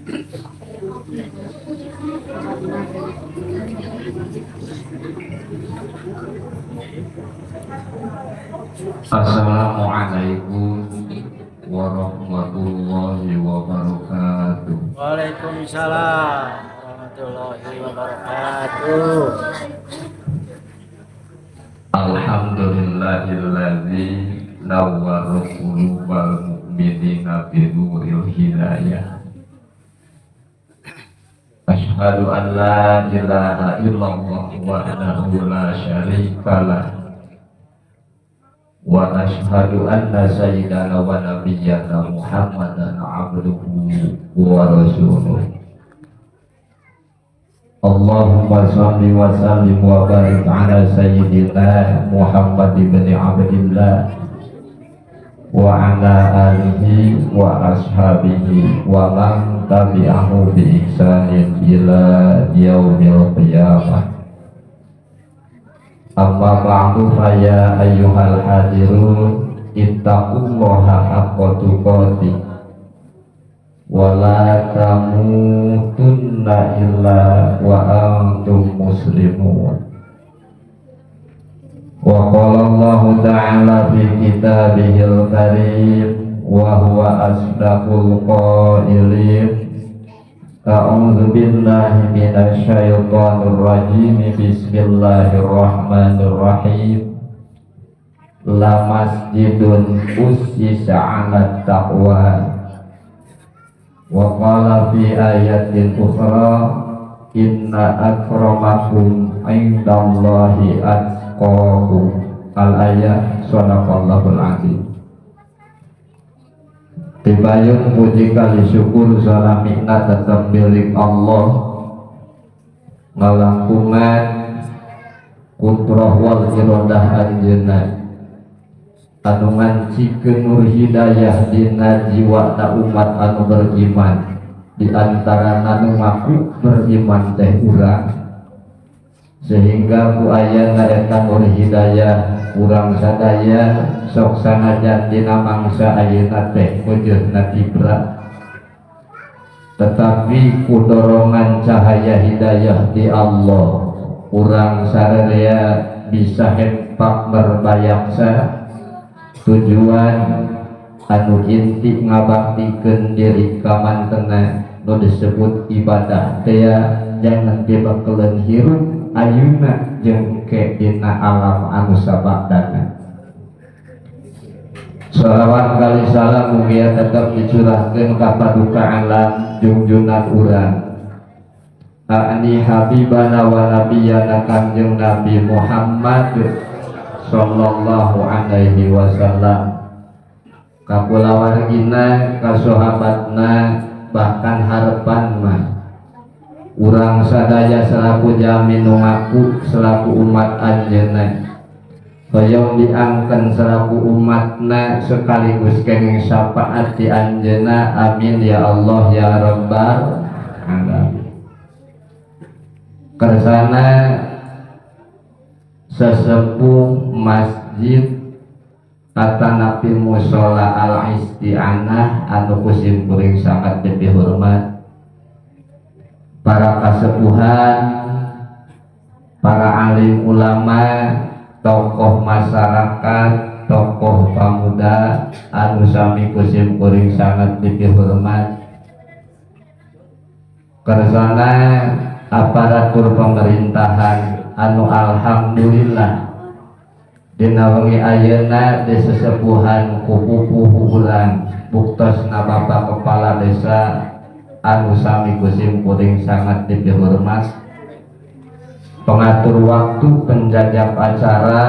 Assalamualaikum warahmatullahi wabarakatuh. Waalaikumsalam warahmatullahi wabarakatuh. Alhamdulillahilladzi nawwara qulubal mu'minina bi nuril hidayah. Asyhadu an la ilaha illallah wahdahu la syarika lah. Wa asyhadu anna sayyidana wa nabiyyana Muhammadan abduhu wa rasuluh. Allahumma shalli wa sallim wa barik ala sayyidina Muhammad ibn Abdillah wa ala alihi wa ashabihi wa man tabi'ahu bi ihsanin ila yaumil qiyamah. Amma ba'du, fa ya ayyuhal hadirun, ittaqullaha haqqa tuqatih wa la tamutunna illa wa antum muslimun. Wa qala Allahu ta'ala fi kitabihil karim wa huwa asdaqul qailin. A'udzu billahi minasy syaithanir rajim. Bismillahirrahmanirrahim. La masjidun ussisa 'ala taqwa. Wa qala fi ayatin ukhra, inna akramakum 'indallahi atqakum. Al ayat. Shadaqallahul azim. Tibayun puji kali syukur salamina tetap milik Allah, ngalangkungan kudrah wal iradah anjeunna anu ngancikeun nur hidayah dina jiwa na umat anu beriman. Di antara anu ngaku beriman teh urang, sehingga ku ayana eta nur hidayah, urang sadaya sok sanajan dina mangsa ayeuna teh wujudna kibra, tetapi ku dorongan cahaya hidayah di Allah, urang sararea bisa hempak berbayaksa tujuan anu inti ngabaktikeun diri ka mantena nu disebut ibadah teh, jangan dibekeleun hirup ayeuna jeung ke dina alam anu sabadana. Salawat kali salam mugia tetap dicurahkeun ka paduka alam junjunan urang, Ani habibana wa nabiyana Kangjeng Nabi Muhammad sallallahu alaihi wasallam, ka kulawargina, ka sahabatna, bahkan harapan mah urang sadaya selaku jalmi nu ngaku selaku umat anjeunna, hoyong diangken selaku umatna sekaligus kenging syafaat di anjeunna. Amin ya Allah ya Rabbal alamin. Kersana sesepuh masjid atanapi musola Al Isti'anah anu kusim kuring sangat dipihormat, para kasepuhan, para alim ulama, tokoh masyarakat, tokoh pemuda anu sami kusim kuring sangat dipihormat, kersana aparatur pemerintahan anu alhamdulillah dina wengi ayeuna di sesepuhan ku pupuhu urang, buktosna Bapak Kepala Desa anu sami kusim kuring sangat dipihormat, pengatur waktu penjajap acara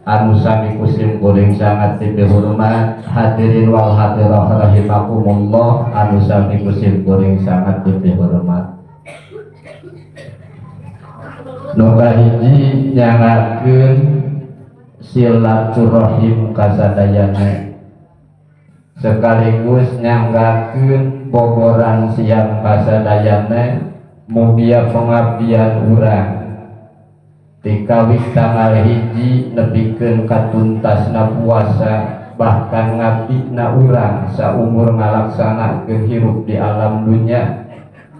anu sami kusim kuring sangat dipihormat, hadirin wal hadirah rahimakumullah anu sami kusim kuring sangat dipihormat. Nu kahiji, nyanggakeun silaturahim kasadayana sekaligus nyanggakeun boboran siang kasadayana. Mugia pengabdian urang tikawit tanggal 1 nepikeun ka tuntasna puasa. bahkan ngabdina urang saumur ngalaksanakeun hirup di alam dunya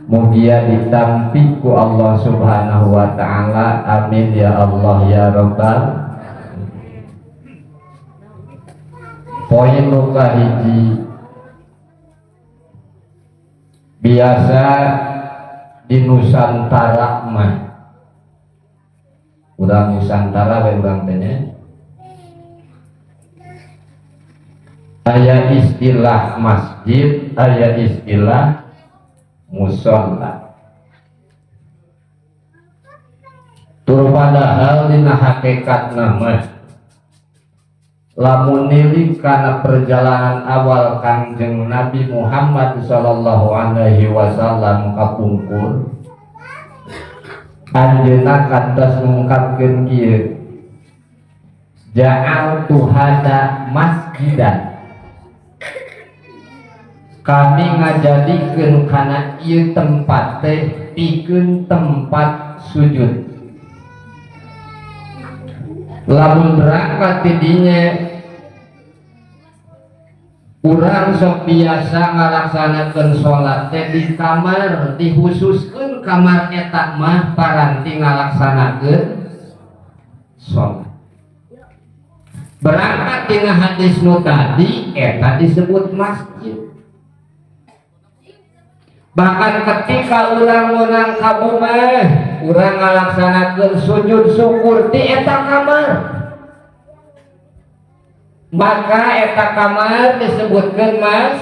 mugia ditampi ku Allah Subhanahu wa taala. Amin ya Allah ya rabbal. Poin nu kahiji, biasa di Nusantara mah urang Nusantara we urang teh nya aya istilah masjid, aya istilah musholla. Tur padahal dina hakikatna mah lamun nilik kana perjalanan awal Kangjeng Nabi Muhammad sallallahu alaihi wasallam kapungkur, anjeunna kantos ngungkapkeun kieu, ja'altu hada masjidan, kami ngajadikeun kana ieu tempat teh pikeun tempat sujud. Lamun berangkat ti dinya urang sok biasa ngalaksanakeun salat teh di kamar, dikhususkeun kamar eta mah paranti ngalaksanakeun salat. Berangkat tina hadis nu tadi eta disebut masjid. Bahkan ketika urang meunang ka bumi, urang ngalaksanakeun sujud syukur di eta kamar, maka eta kamar disebutkeun mas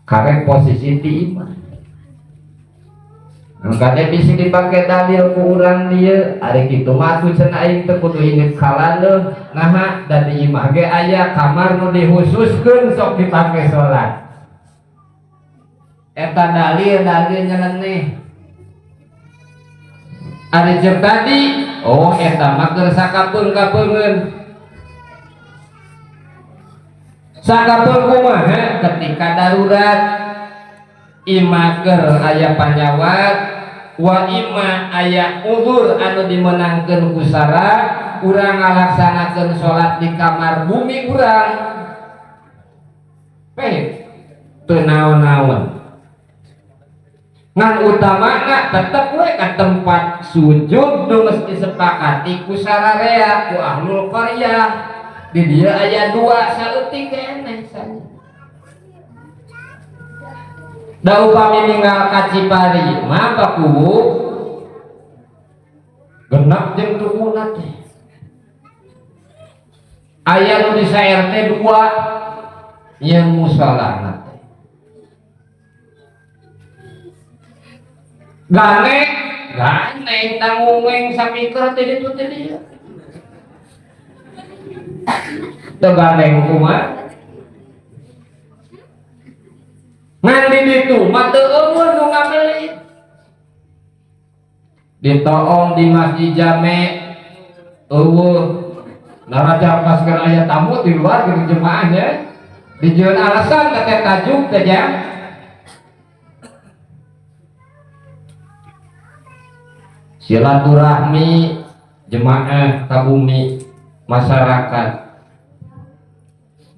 karek posisi di imah. Makanya bisa dipakai dalil ku urang dieu, ari kitu mah atuh cenah aing teu kudu inget kalandeuh. Naha da di imah ge aya kamar nu dihususkeun sok dipake salat. Eta dalil dalil nyeleneh. Ari jeung tadi, oh eta mah keur sakapeung-kapeungeun. Sakapeung kumaha ketika darurat imah keur aya panyawat wa imma aya uzur anu dimenangkeun ku sara, urang ngalaksanakeun salat di kamar bumi urang. Peh teu naon-naon. Ngan utamana tetep we ka tempat sujud nu geus disepakati ku sararea ku ahlul qaryah. Di dieu aya dua saeutik keneh saja. Da upami ninggal ka Cipari mah pakuwu genep jeung tukuna teh. Aya nu di sa-RT 2 yang musolana teh. Gane, gane tanggung sapiker teh ditu teh dieu. Teu ganeng kumaha? Ngan di ditu mah teu eueuh nu ngameuli. Ditoong di Masjid Jame eueuh. Naraja pas keur aya tamu di luar gitu jemaahnya. Dijieun alasan teh tajuk teh jam. Silaturahmi jemaah ka bumi masyarakat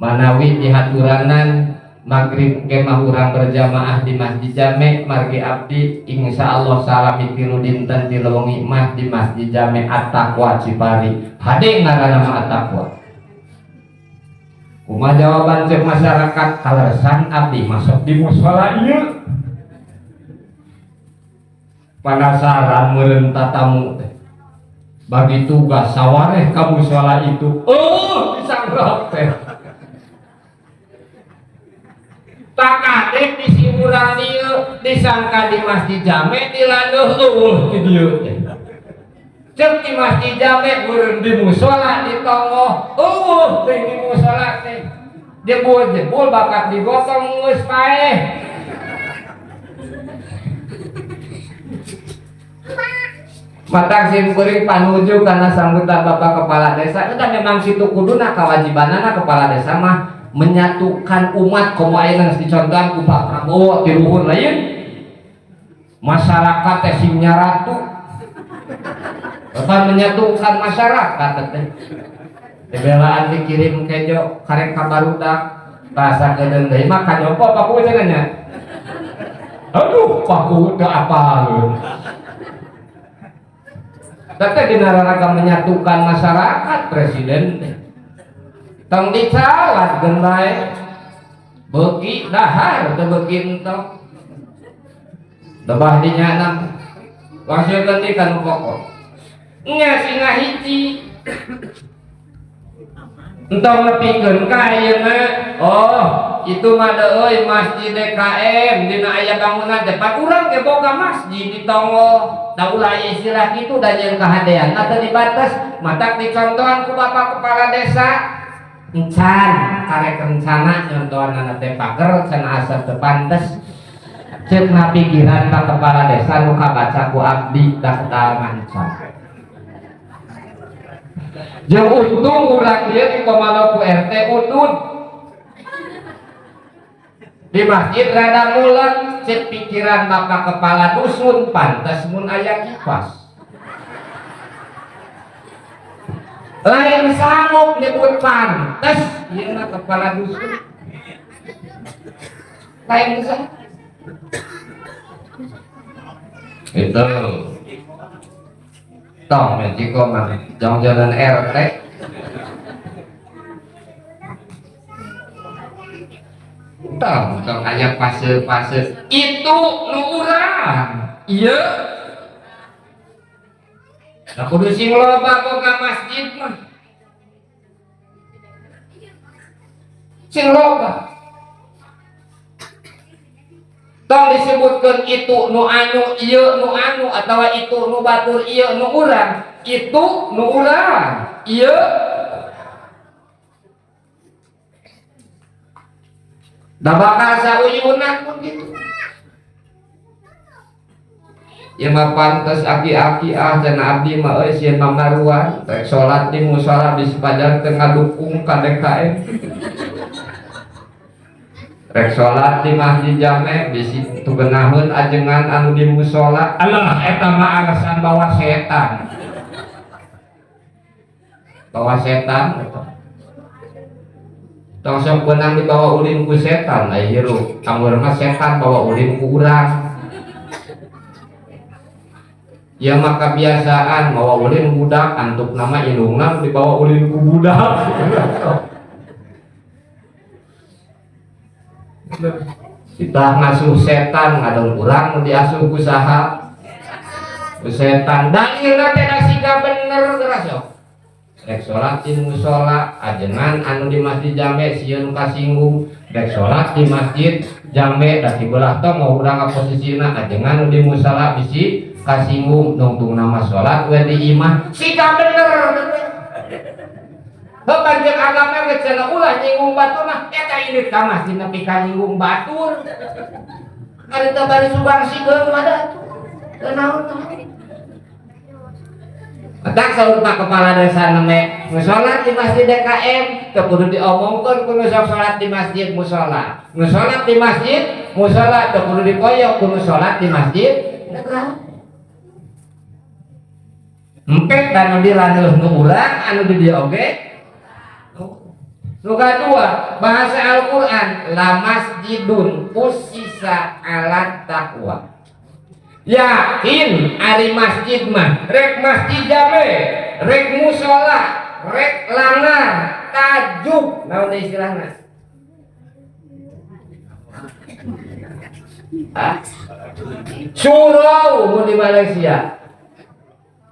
manawi dihaturanan maghrib kemah urang berjamaah di Masjid Jame margi abdi insyaallah salami tilu dinten di leuweung mah di Masjid Jame At-Taqwa Cipari. Hade ngaranna mah At-Taqwa. Kumaha jawaban cek masyarakat kaleresan abdi masuk di musala ieu. Penasaran meureun tatamu teh. Bagi tugas sawareh ka musala itu. Oh, disangrok teh. Takadek di si urang dieu disangka di Masjid Jame dilanduh eueuh di dieu teh. Cek di Masjid Jame meureun di musala di tonggoh eueuh teh di musala teh. Jebul-jebul bakat digotong geus paeh. Matang simkuring panuju karena sambutan Bapak Kepala Desa itu memang situ kuduna kewajibanana kepala desa mah menyatukan umat komo ayeuna geus dicontohan ku Pak Prabowo ti luhur lain masyarakat teh sing nyaratu. Bapak menyatukan masyarakat teh. Dibelaan dikirim kejo karek ka barudak bahasa kedeung deui mah kanyompo paku cenah nya. Aduh, paku teu apaleun. Teh dina raraga menyatukan masyarakat presiden teh. Tong dicalat geun bae. Beuki dahar teu beuki entong. Lebah dinyana. Langsung deui ka nu pokok. Nya singa hiji. Entong nepikeun ka ayeuna. Oh, itu mah euy masjid DKM dina aya bangunan teh pan urang ge boga masjid di tonggoh. Da ulah istilah kitu da jeung kahadeanna teu dibates, matak dicontohan ku bapak kepala desa. Encan karek rencana nyontohanna teh pager cenah asa teu pantes. Ceuk na pikiran pak kepala desa nu kabaca ku abdi daftar manca. Jeung untung urang dieu dikomando ku RT udud. Di masjid rada mulek cek pikiran bapak kepala dusun pantes mun aya kipas. Lain sanggup nyebut pantes ieu mah kepala dusun. Lain sanggup. Itu tong mejiko mah jong jalan RT. Tong tong aya fase-fase itu nu urang. Ieu da kudu sing loba boga masjid mah. Sing loba. Tong disebutkan itu nu anu ieu nu anu atawa itu nu batur ieu nu urang, itu nu urang ieu da bakal sauyunan mun kitu. Ieu mah pantes aki-aki ah cenah abdi mah euy sieun mamaruan rek salat di musala di sepajar teu ngadukung ka DKM. Rek salat di masjid jame bisi tugenaheun ajengan anu di musala. Alah eta mah alasan bawa setan. Bawa setan eta. Tong sok beunang dibawa ulin ku setan aya hirup. Amur mah setan bawa ulin ku urang. Ya mah kebiasaan bawa ulin budak antuk nama indungna dibawa ulin ku budak. Kita ngasuh setan ngadon urang nu diasuh ku saha? Ku setan. Dalilna teh da siga bener geura sok. Rek salat di musala ajengan anu di masjid jame sieun kasinggung. Rek salat di masjid jame da dibelah tong mau urang ka posisina ajengan anu di musala bisi kasinggung nungtungna mah salat we di imah. Siga bener. Heuh panjang agama ge cenah ulah nyinggung batur mah eta indit ka masjid nepi ka nyinggung batur. Ari teh bari subang sigeun mah da. Teu naon-naon. Matak saur Pak Kepala Desa neme nu salat di masjid DKM teu kudu diomongkeun ku nu sok salat di masjid musala. Nu salat di masjid musala teu kudu dikoyok ku nu salat di masjid DKM. Empet anu di laneuh nu urang anu di dieu oge. Nu kadua, bahasa Al-Qur'an la masjidun usisa ala taqwa. Yakin ari masjid mah rek masjid jame, rek musala, rek langar, tajuk naon deui istilahna? Hah? Surau mun di Malaysia.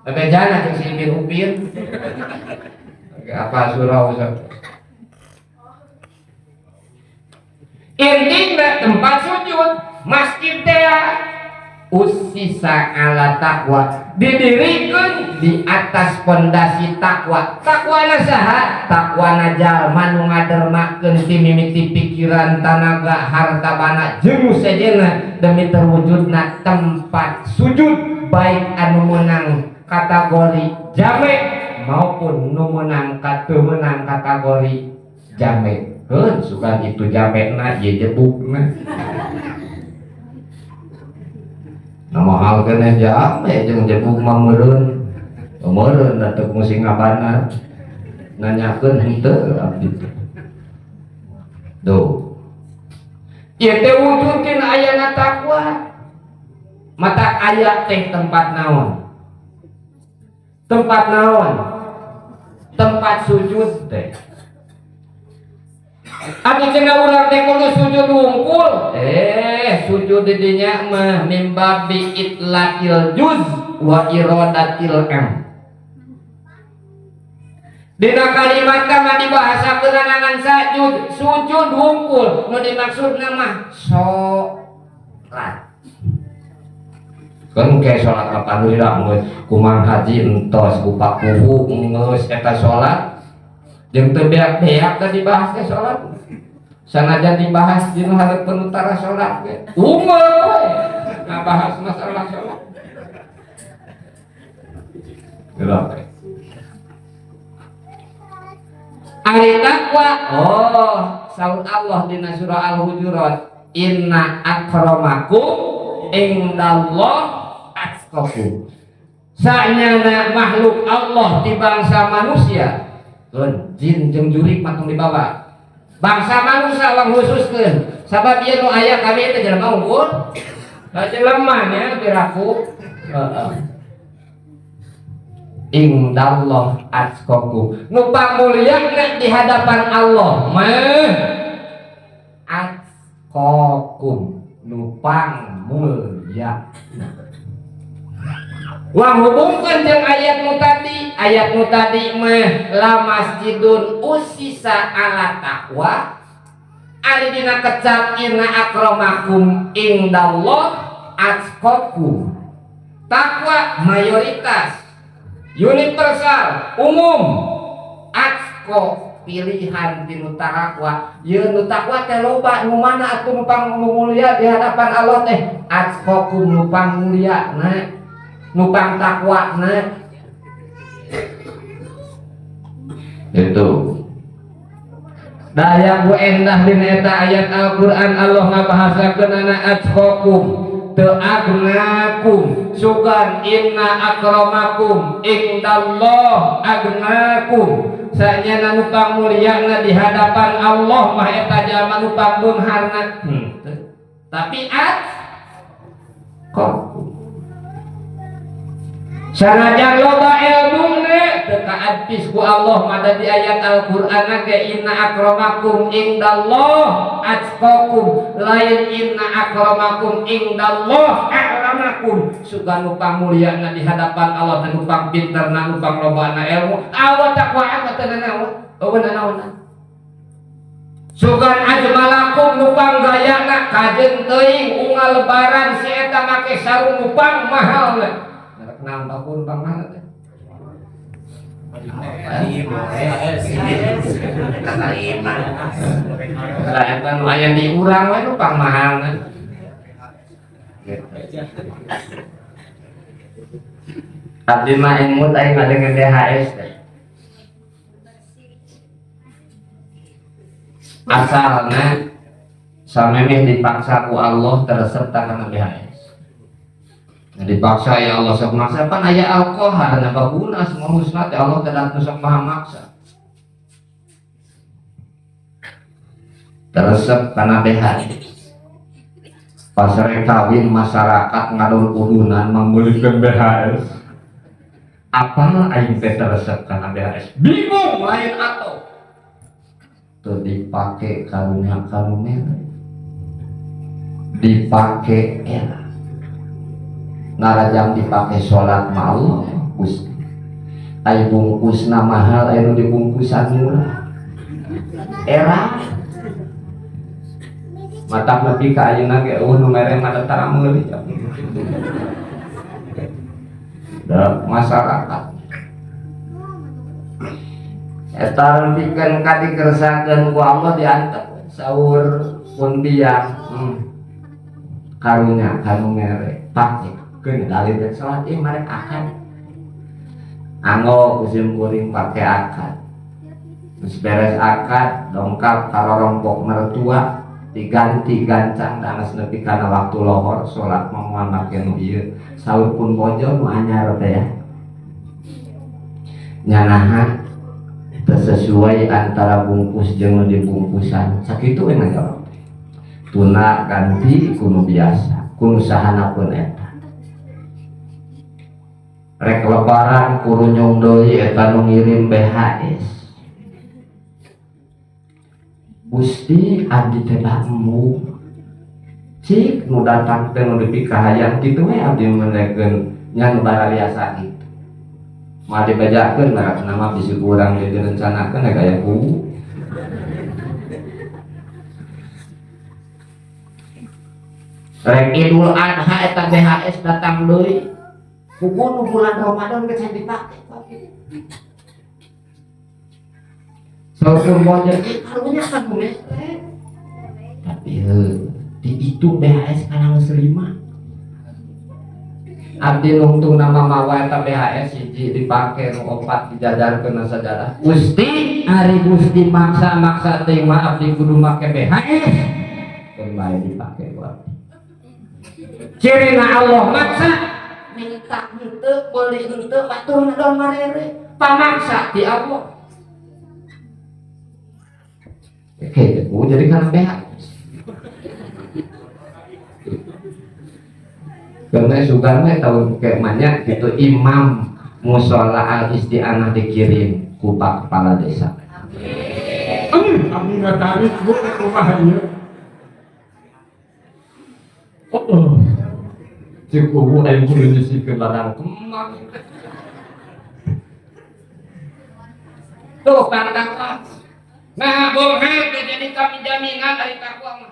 Bebejana jeung si Ipin Upin. Apa surau sok? Intina tempat sujud masjid teh usisa ala takwa, didirikan di atas pondasi takwa. Takwana saha? Takwana jalma nu ngadermakeun ti mimiti pikiran, tanaga, harta bana jeung sejenna demi terwujudna tempat sujud baik anu meunang kategori jame maupun nu meunang teu meunang kategori jame. Heuh, sugan itu jamena ieu jebukna. Nah, mahal kena jame jeung jebuk mah meureun. Meureun da teu kungsi ngabanar. Nanyakeun henteu abdi teh. Tuh. Ieu teh wujudkeun ayana takwa. Mata aya teh tempat naon? Tempat naon? Tempat sujud teh. Atuh cenah urang teh kudu sujud wungkul. Sujud di dinya mah mimbabi itlaqil juz wa iradatil am. Dina kalimat mah dibahasakeun ngan sajud, sujud wungkul nu dimaksudna mah salat. Kan kayak sholat alhamdulillah geus kumang haji entos kupakuhu geus eta sholat jeung teu beak-beak teh dibahas teh sholat. Sanajan dibahas dina hareupeun utara sholat ge unggul we ngabahas masalah sholat. Geura teh. Ari takwa, oh saur Allah dina surah Al-Hujurat, inna akramakum indallah atqakum. Sanyana makhluk Allah di bangsa manusia, keun jin jeung jurik mah tong dibawa. Bangsa manusia urang khususkeun, sabab ieu nu aya kami teh jelema unggul. Da jelema nya piraku. Heeh. Indallah atqakum. Nu pamulyana di hadapan Allah mah atqakum, nu pangmulyana. Wah hubungkeun jeung ayat nu tadi, ayat nu tadi mah la masjidun usisa ala taqwa. Ari dina kecap inna akramakum indallah atqakum. Takwa mayoritas, universal, umum. Atqo pilihan tinu takwa. Ieu nu takwa teh loba, nu mana atuh nu pangmulya di hadapan Allah teh? Atqakum nu pangmulyana, nu pangtakwana. Itu daya ku endah dina eta ayat Al-Qur'an Allah ngabahasakeun ana atqakum teu agnakum sugan inna akramakum indallah agnakum. Sanyana nu pangmulyana di hadapan Allah mah eta jalma nu pangbeungharna. Tapi atqakum sanajan loba ilmuna teu kaadpis ku Allah mada di ayat Al-Qur'an ge inna akramakum indallah atqakum, lain inna akramakum indallah a'lamakum. Sugan nu pangmulyana di hadapan Allah teh nu pangpinterna, nu panglobana ilmu. Awa takwaan mah teu nanaon, eueuh nanaonan. Sugan ajmalakum nu panggayana kajeun teuing unggal lebaran si eta make sarung nu pangmahalna. Naon bakun pangmahal teh? Lah eta nu aya di urang we nu pangmahalna. Abdi mah imut aing ngadengeun DHS teh. Asalna samemeh dipaksa ku Allah teresep kana DHS. Dipaksa ya Allah sok maksa pan aya alkohol dan apa guna semua husna teh Allah tidak sok maha maksa. Teresep kana BH. Pas rek kawin masyarakat ngadon udunan membelikan BHS. Apa aing teh teresep kana BHS? Bingung lain atau teu dipake karunya karunya dipake era. Narajang dipake sholat ma Allah Gusti. Ai bungkusna mahal, ai nu dibungkusan murah. Era matak nepi ka ayeuna ge eueuh nu mere mah tara meuli. Da masyarakat. Eta nepikeun ka dikersakeun ku Allah diantep saur pun biang. Karunya kanu mere pake keun dalil teh salat ieu marek akad. Anggo kusim kuring pake akad. Geus beres akad dongkap ka rorompok mertua diganti gancang danas nepi kana waktu lohor salat mah moal make nu ieu. Saur pun bojo nu anyar teh ya. Nyanahan Sesuai antara bungkus jeung nu dibungkusan sakitu we ngajawab. Tuna ganti ku nu biasa, ku nu sahana pun eta. Rek lebaran kurunyung deui eta nu ngirim BHS. Gusti abdi teh embung. Cik nu datang teh nu dipikahayang kitu we abdi menekeun nya nu baraliasa kitu. Moal dibejakeun merek nama bisi kurang direncanakeun rek aya kuwu. Rek Idul Adha eta BHS datang deui. Kuku nu bulan Ramadan geus dipake. Saukur monjer karunya kan mere. Tapi heuh dihitung BHS kana geus 5. Abdi nungtung nama mawa eta BHS hiji dipake nu opat dijajarkeun na sajadah. Gusti ari Gusti maksa-maksa teh mah abdi kudu make BHS. Keun bae dipake ku abdi. Cirina Allah maksa minta henteu meuli henteu batur ngadon marere pamaksa ti Allah. Oke, ku jadi kana BHS. Karena sugan mah tahun kayak banyak gitu imam musola al isti'anah dikirim ku pak kepala desa. Amin nggak tarik bu rumah ieu. Oh, cek ubu aing kudu nyisikeun ladang kemang. Tuh tanda. Nah, bohong teu jadi kami jaminan ari takwa mah.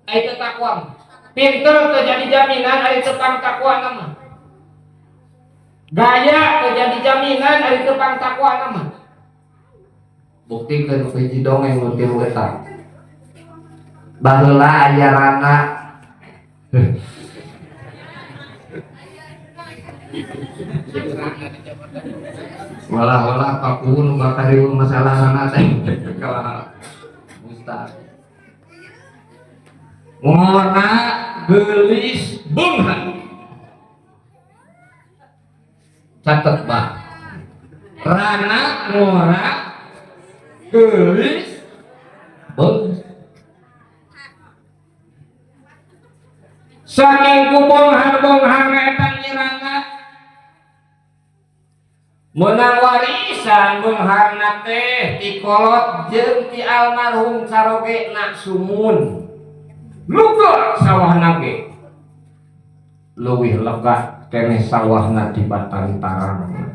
Ari teu takwa mah. Pinter teu jadi jaminan ari teu pang takwa mah. Gaya teu jadi jaminan ari teu pang takwa mah. Buktikeun ku hiji dongeng nu tilu eta. Baheula aya rana. Walah-walah paku nu bakal riweuh masalah rana teh. Kalah Ustaz. Ngora geulis beunghar. Catet Pak. Rana ngora geulis beunghar. Saking kubonghar-bongharna eta nyirana menang warisan beungharna teh ti kolot jeung ti almarhum caroge na sumun. Luka sawahna ge leuwih lega keneh sawahna di Batang Tarang.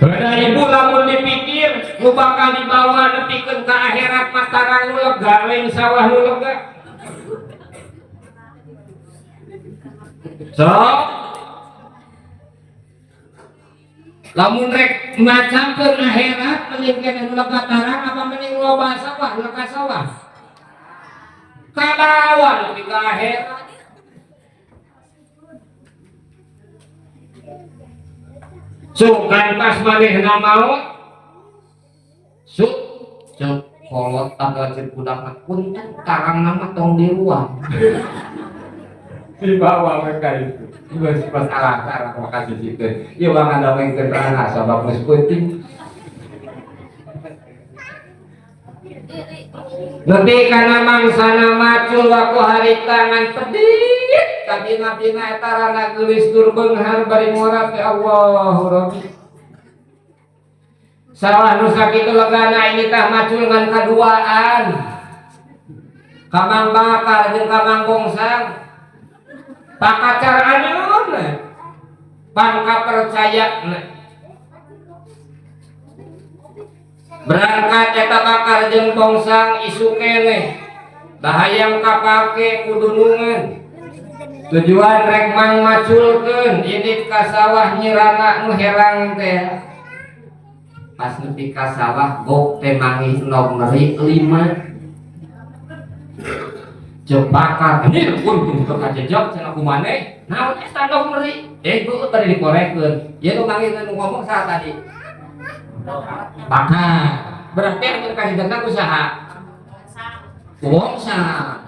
Beda ibu lamun dipikir nu bakal dibawa nepikeun ka akhirat mah tarang nu lega lain sawah nu lega. Sok lamun rek macakeun akhirat mending keneh nu lega tarang apa mending loba sawah lega sawah? Kabawa nepi ka akhirat. Sugan pas manehna maot suk cek kolot tanggal ceuk budak mah punten tarangna mah tong diruang. Dibawa mereka itu. Geus masalah tarang makasih sikeun. Ieu mah ngadongengkeun rana sabab geus peuting. Nepi kana mangsana macul waktu harita ngan pedih kabina-bina eta rana geulis tur beunghar bari ngora teh Allahu Rabbi. Sawah nu sakitu legana ini tah macul ngan kaduaan. Kamang bakar jeung kamang gongsang. Pakacar anyun pangka percaya berangkat eta bakar jeung bongsang isu keneh bahayang kapake kudunungan tujuan rek mang maculkeun indit ka sawah nyirana nu herang teh pas nepi ka sawah gok teh mangih nog meri 5 ceuk bakar anjir untung teu kajejok cenah kumaneh naon eta nog meri geueuh tadi dikorekeun ieu nu mangih nu ngomong saha tadi bakar berarti anu kajejokna ku saha? Ku bongsang.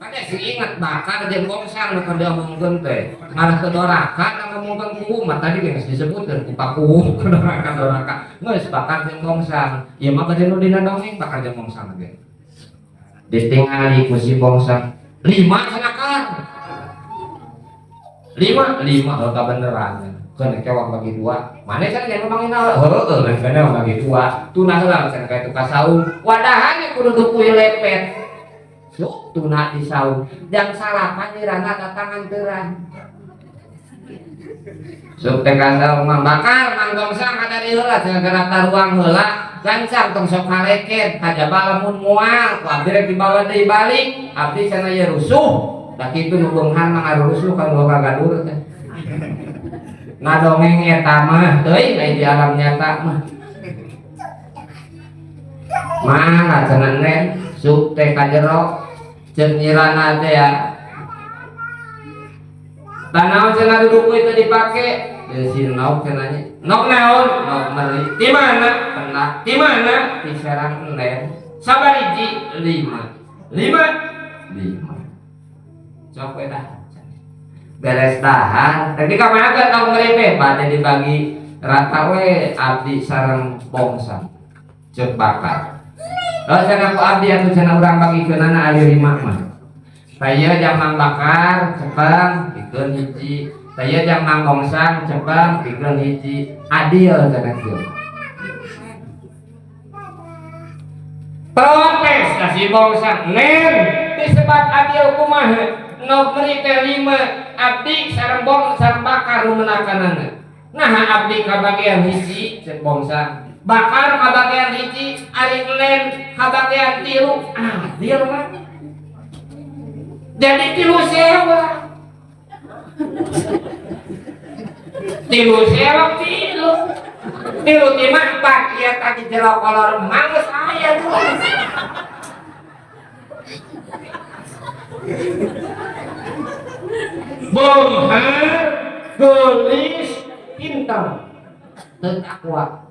Kade sing ingat bakar jeung bongsang nu keur diomongkeun teh. Malah teu doraka nu ngomongkeun ku mah tadi geus disebutkeun ku paku doraka doraka. Geus bakar jeung bongsang. Ieu mah bade nu dina dongeng bakar jeung bongsang ge. Ditingali ku si bongsang. 5 cenah kan. 5 5 heuh kabeneran. Keun kewak bagi 2. Mane cenah jangan ngomongin naon? Heueuh cenah bagi 2. Tuna heula cenah ka itu ka saung. Wadahan kudu dupuy lepet. Sok tuna di saung. Jang salapan nyirana datang anteran. Sok teh ka saung mah bakar mang bongsang kada di heula cenah kana taruang heula. Gancang tong sok kaleket kajaba lamun moal ku abdi rek dibawa deui balik. Abdi cenah ieu rusuh. Da kitu nu beunghar mah ngarusuh ka nu kagadur teh. Nah dongeng eta mah teuing aya di alam nyata mah. Mah cenah nen sup teh ka jero ceuk nyirana teh ya. Tanaon cenah duduk itu dipake deui si nok cenah nya. Nok naon? Nok meri. Di mana? Pernah. Di mana? Di serang enen. Sabariji 5. 5. 5. Sok we dah. Beres dahar. Tadi ka mana teh tong meri teh bade dibagi rata we abdi sareng bongsang. Ceuk bakar. Lalu cenah ku abdi atuh cenah urang bagikeunana ari 5 mah. Saya jang mang bakar cepeng pikeun hiji. Saya jang mang bongsang cepeng pikeun hiji. Adil cenah kieu. Protes ka si bongsang nen disebat adil kumaha? Nok meri teh 5 abdi sareng bong sareng bakar nu menakanana. Nah abdi kabagian hiji ceuk bongsang. Bakar kabagian hiji, ari nen kabagian 3. Adil mah. Jadi 3 sewa. 3 sewa 3. 3 lima 4 ieu tadi jero kolor mang geus aya 2. Beunghar geulis pintar teu takwa.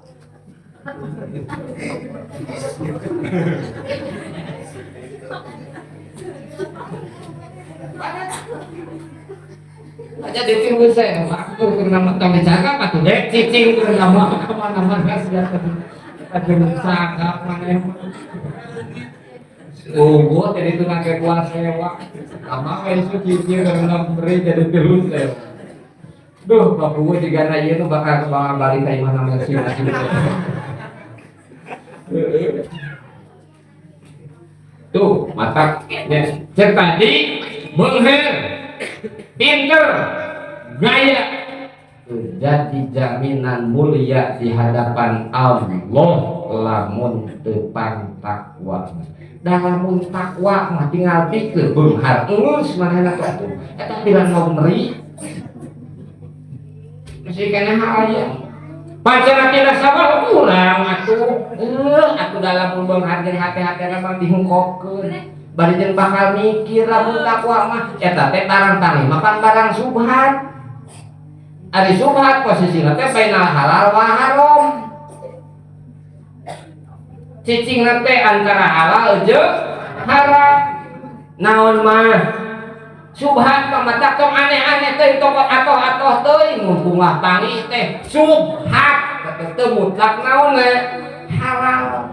Aja ditiru saya, aku keur nama tong dijaga patuh dek cicing keur nama kemana-mana sia teh. Aduh sangka maneh. Oh, jadi itu nangke kuah sewa. Lama we isu cicing keur beri jadi tilu sewa. Duh, bapak gue juga nanya itu bakal kebawa balik ke imah nama si masih. Tuh, matak ya. Cek tadi beunghar pinter gaya jadi jaminan mulia di hadapan Allah lamun tepang takwa. Da lamun takwa mah tinggal pikeun beunghar geus manehna teh atuh. Eta bilang mau meri. Masih keneh aya. Pancen tina sawah urang atuh. Atuh dalam beunghar jeung hate-hatena mah dihungkopkeun. Bari jeung bakal mikir lamun takwa mah eta teh barang tani makan barang subhat. Ari subhat posisina teh bainal halal wa haram. Cicingna teh antara halal jeung haram. Naon mah subhat mah matak tong aneh-aneh teh tong atoh-atoh teuing mumpung mah panggih teh subhat teh mutlak naonna halal.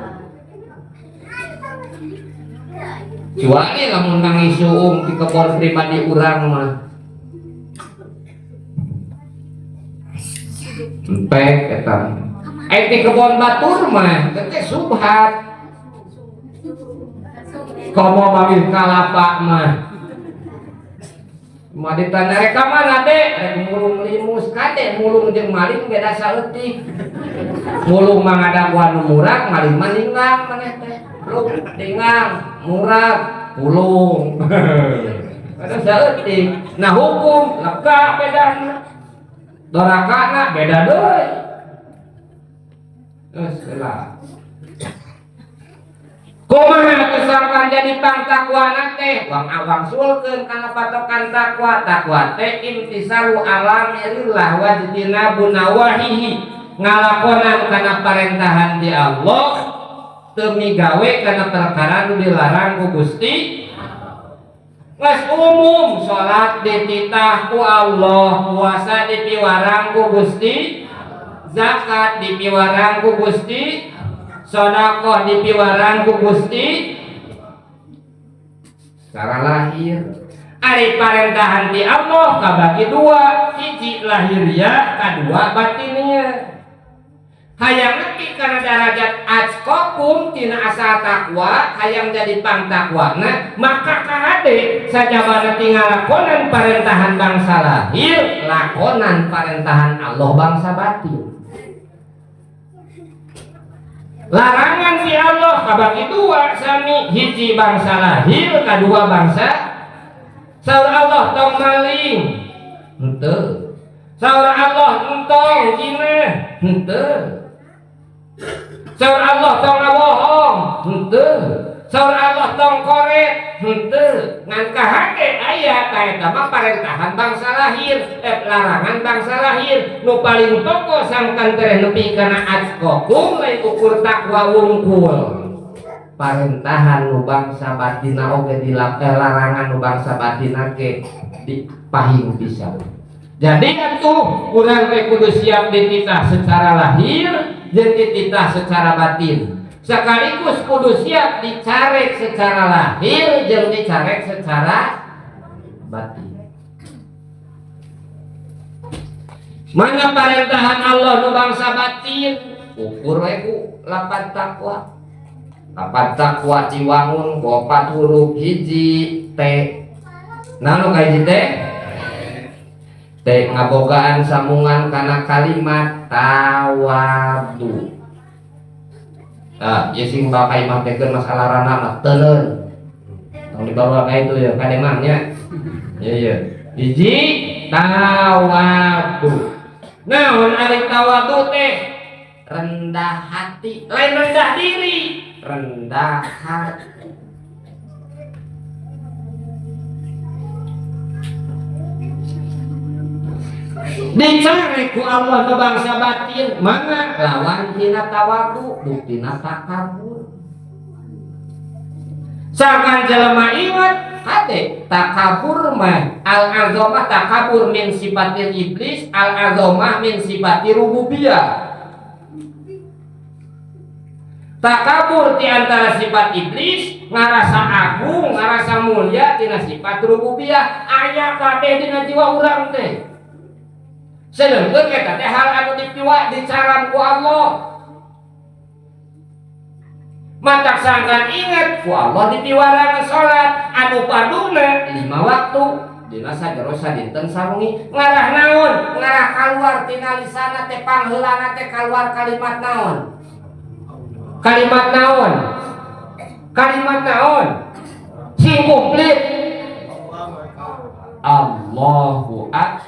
Kecuali lamun nangis suung di kebon pribadi urang mah. Empek eta. Di kebon batur mah teh subhat. Komo manggih kalapa mah. Mah ditanya rek ka mana dek? Rek mulung limus kade mulung jeung maling beda saeutik. Mulung mah ngadaguan nu murag, maling mah ninggang maneh teh. Luk ninggang, murag, pulung. Beda saeutik. Nah hukum leka bedana. Dorakana beda deui. Geus lah. Kumaha teu sangkan jadi pang takwana teh? Wang awangsulkeun kana patokan takwa. Takwa teh imtisalu awamirillah wajtinabu nawahihi. Ngalakonan kana parentahan di Allah teu migawe kana perkara nu dilarang ku Gusti. Geus umum salat dititah ku Allah, puasa dipiwarang ku Gusti, zakat dipiwarang ku Gusti, sedekah dipiwarang ku Gusti. Secara lahir ari parentahan ti Allah kabagi dua, hiji lahiriah, kadua batiniah. Hayang nepi kana darajat atqakum tina asal takwa, hayang jadi pangtakwana, maka kahade sajabana tinggal lakonan parentahan bangsa lahir, lakonan parentahan Allah bangsa batin. Larangan si Allah kabagi dua sami, hiji bangsa lahir, kadua bangsa. Saur Allah tong maling, henteu. Saur Allah entong zina, henteu. Saur Allah tong ngabohong, henteu. Saur Allah tong koret, henteu. Ngan kahade aya ta eta mah parentahan bangsa lahir, larangan bangsa lahir. Nu paling pokok sangkan tereh nepi kana atqakum lain ukur takwa wungkul. Parentahan nu bangsa batina oge larangan nu bangsa batina ge dipahing pisan. Jadi atuh urang teh kudu siap dititah secara lahir jeung dititah secara batin. Sekaligus kudu siap dicarek secara lahir jeung dicarek secara batin. Mana parentahan Allah nu bangsa batin? Ukur we ku lapan takwa. Lapan takwa diwangun ku opat huruf, hiji T. Nah nu kahiji T? T ngabogaan sambungan kana kalimat tawadu. Nah, ieu sing bakal imah teh masalah rana mah teuleun. Tong dibawa ka itu ya kade mah nya. Iya iya. Hiji tawadu. Naon ari tawadu teh? Rendah hati, lain rendah diri, rendah hati. Dicari ku Allah ke bangsa batin, mana lawan tina tawadu, buktina takabur. Sangkan jelema ingat, kade takabur mah al azamah takabur min sifatil iblis, al azamah min sifati rububiyah. Takabur di antara sifat iblis, ngarasa agung, ngarasa mulia tina sifat rububiyah, aya kabeh dina jiwa urang teh. Sedengkeun eta teh hal anu dipiwa dicaram ku Allah. Matak sangkan ingat ku Allah dipiwarangan salat anu parduna 5 waktu dina sajero sadinten sarungi ngarah naon? Ngarah kaluar tina lisana teh pangheulana teh kaluar kalimat naon? Kalimat naon? Kalimat naon? Sing komplit. Allahu Akbar.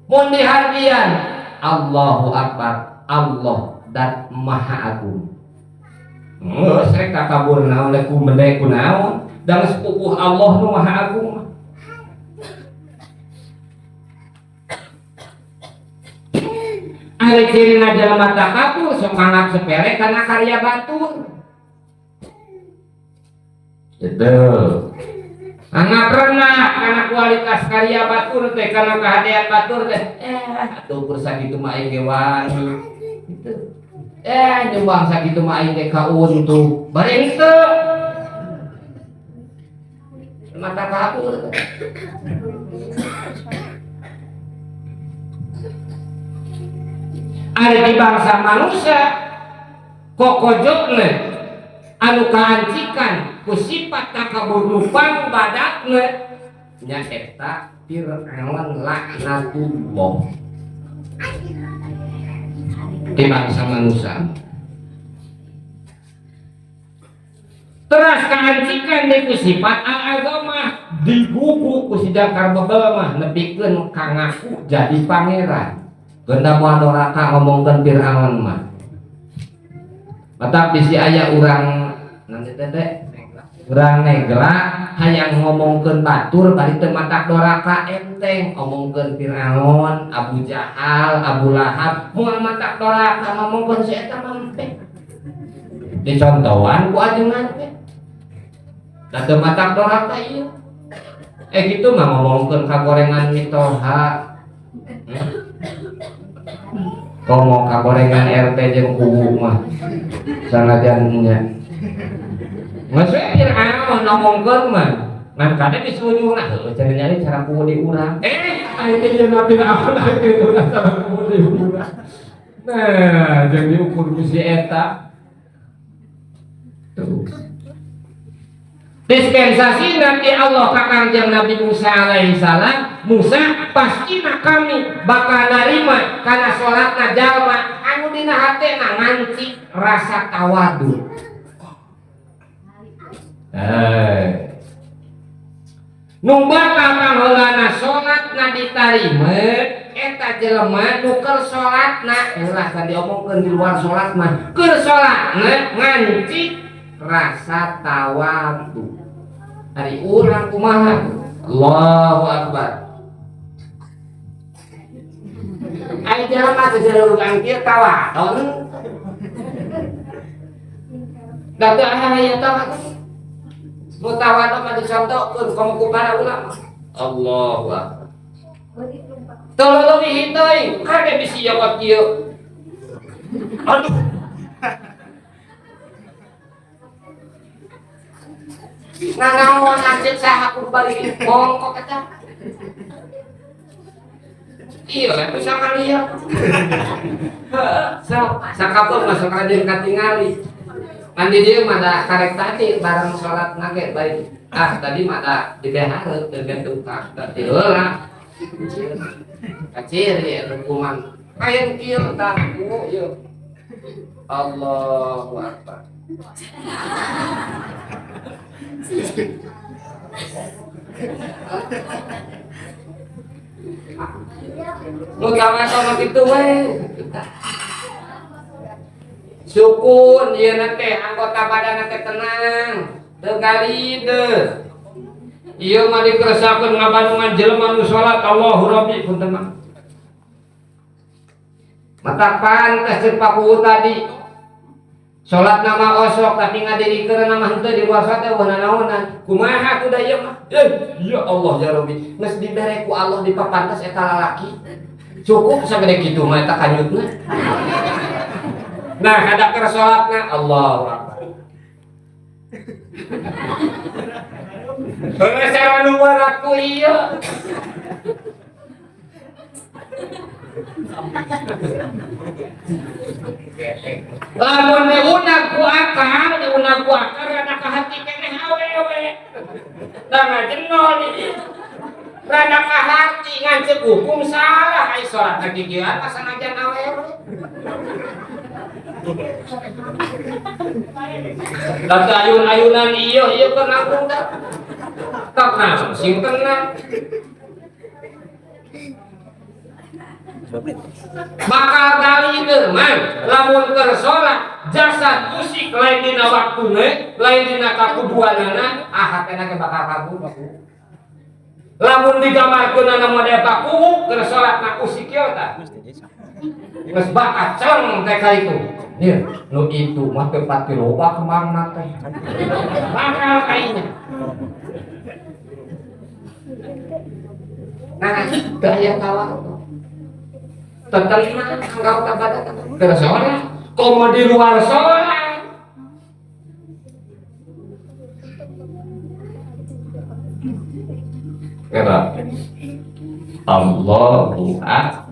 Mun dihardian Allahu Akbar, Allah dan Maha Agung. Geus rek takabur naon rek ku mende ku naon, da geus pupuh Allah nu Maha Agung mah. Ari cirina jelema takabur sok nganggap sepele kana karya batur. Gitu. Anggap rendah karena kualitas karya batur teh, karena kehadean batur teh. Atuh kur sakitu mah aing ge wani. Gitu. Nyumbang sakitu mah aing ge kauntung. Bari henteu. Mata kabur. Ari di bangsa manusia kokojokna anu kaancikan ku sifat takabur lupang badakna nya eta Fir'aun laknatullah di bangsa manusia. Teras kaancikan deui ku sifat al-azamah digugu ku si jangkar bebel mah nepikeun ka ngaku jadi pangeran. Geuna moal doraka ngomongkeun Fir'aun mah. Matak bisi aya urang nanti teh urang negra hayang ngomongkeun batur bari teu matak doraka enteng omongkeun Fir'aun, Abu Jahal, Abu Lahab moal matak doraka ngomongkeun si eta mah empeng. Dicontohan ku ajengan teh. Da teu matak doraka ieu. Gitu mah ngomongkeun kagorengan mitoha. Komo kagorengan RT jeung kubu mah sanajan nya. Geus we Fir'aun ngomongkeun mah. Ngan kade disujungna heueuh cenah nyari cara kubu di urang. Aya teh jeung Fir'aun aya teh urang cara kubu di urang. Nah, jeung diukur ku si eta. Tuh. Dispensasi nanti Allah ka Kangjeng Nabi Musa alaihi salam, Musa pastina kami bakal narima kana salatna jalma anu dina hatena nganci rasa tawadu. Nu bakal pangheulana salatna ditarima eta jelema nu keur salatna ulah tadi diomongkeun di luar salat mah keur salatna nganci rasa tawadu. Ari urang kumaha? Allahu Akbar. Ari jelema teh jelema kieu tawadon. Da teu aya tawadon. Nu tawadon mah dicontohkeun komo ku para ulama. Allahu Akbar. Teu leuwih teuing kade bisi jawab kieu. Aduh. Nah, naon anjeun saha kudu balik bongkok eta. Iya, lah bisa kali ya. Heeh, sok sakapun masuk ka dieu katingali. Ngan di dieu mah da karek tadi bareng salat nage baik. Ah, tadi mah da di behareup teu bentuk tadi heula. Kaciri hukuman. Aya kieu tah ku ieu. Allahu Akbar. Nu sama-sama kitu we. Sukun ieu na teh anggota badan teh tenang, teu galide. Ieu mah dikeresakeun ngabandungan jelema nu salat Allahu Rabbi punten mah. Mata pantes ceuk Pak tadi. Salat nama osok tapi ngadirikeun nama henteu di luar salat teh eueuh nanaonan. Kumaha kuda ieu mah? Ya Allah ya Rabbi. Geus dibere ku Allah dipapantes eta lalaki. Cukup sagede kitu mah eta kanyutna. Nah, ada keur salatna Allahu Akbar. Heuh sarua nu berat ku ieu. Lamun diunag ku akal, diunag ku akal rada ka hati keneh awewe. Da ngajenol ieu. Rada ka hati ngancep hukum salah ai salat ka kikieuan mah sanajan awewe. Da ayun-ayunan ieu ieu keur nangkung da. Tak naon sing tenang. Bakal gali mah lamun keur salat jasad usik lain dina waktune lain dina kakuduanana ah hatena ge bakal kabur. Lamun digambarkeunana model pakuwu keur salat na usik kieu tah geus bakal celeng teh ka itu. Ieu nu itu mah teu pati loba kemangna teh bakal kainya. Nah teu aya tawar tenang anggota badan keur salat komo di luar salat. Kira Allahu Akbar.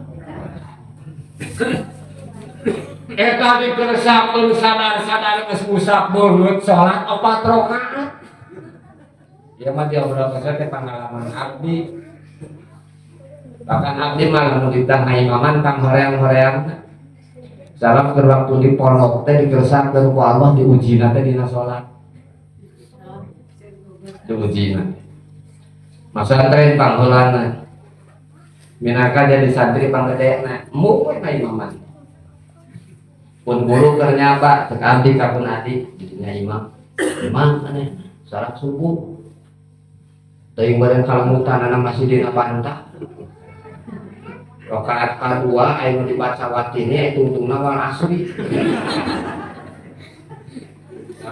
Eta dikeresakeun sadar-sadar geus ngusap beungeut salat 4 rakaat. Ieu mah diobrolkeun teh pengalaman abdi. Bahkan abdi mah lamun ditah ngaimaman kang hoream-hoream. Salam keur waktu di pondok teh dikeresakeun ku Allah diujina teh dina salat. Diujina. Masantren pangheulana. Minangka jadi santri panggedena, embung we ngaimaman. Pun guru keur nyaba cek abdi ka pun adi jadinya imam. Imam aneh salat subuh. Teuing beureum kalemutanana masih dina pantah. Rakaat kadua aya nu dibaca watine tungtungna wal asri.